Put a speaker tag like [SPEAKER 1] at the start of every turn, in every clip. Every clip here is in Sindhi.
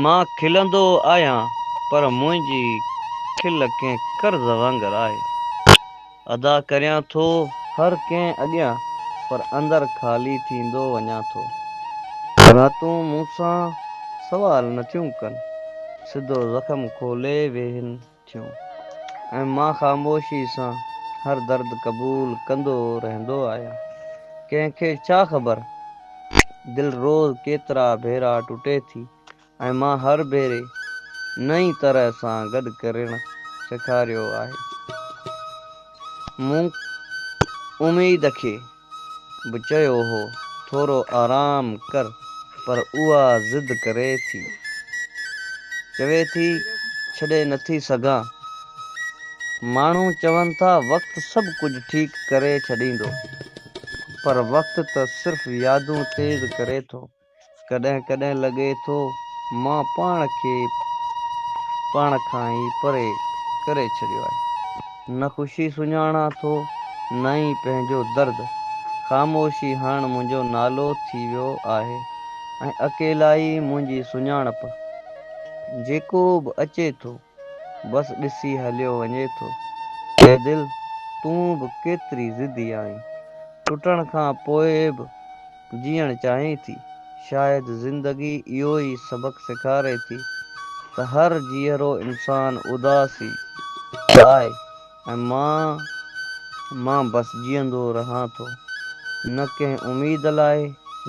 [SPEAKER 1] مان کلندو آهيان پر منهنجي کل ڪنهن قرض وانگر آهي. ادا ڪريان ٿو هر ڪنهن اڳيان پر اندر خالي ٿيندو وڃان ٿو. راتون مون سان سوال نٿيون ڪن، سڌو زخم کولي ويهن ٿيون ۽ مان خاموشي سان هر درد قبول ڪندو رهندو آهيان. ڪنهن کي ڇا خبر دل روز ڪيترا ڀيرا ٽٽي ٿي ۽ مان هر ڀيري نئين طرح سان گڏ ڪرڻ سيکاريو آهي. مون اميد کي به چيو هو ٿورو آرام ڪر پر اها ضد ڪري ٿي. چوي ٿي ڇڏي نٿي سگهان. ماڻهو چون ٿا وقت سڀ ڪجهه ٺيڪ ڪري ڇڏيندو پر وقت ته صرف يادون تيز ڪري ٿو. ڪڏهن ڪڏهن لڳي ٿو مان پاڻ کي پاڻ کان ئي پري ڪري ڇڏيو آهي. نه خوشي سڃاڻان ٿو نه ئي پنهنجو درد. خاموشي هاڻ منهنجو نالو ٿي ويو آهي ۽ اڪيلائي منهنجي سڃاڻپ. جيڪو به اچي ٿو بس ڏسي هليو وڃي ٿو. اي دل! تون به ڪيتري ضدي آهين. ٽٽڻ کان پوء به جيئڻ چاهين ٿي. شايد زندگي اهو ئي سبق سيکاري ٿي ته هر جيئرو انسان اداس ئي ته آهي ۽ مان، مان بس جيئندو رهان ٿو، نه ڪنهن اميد لاء،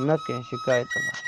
[SPEAKER 1] نه ڪنهن شڪايت لاء.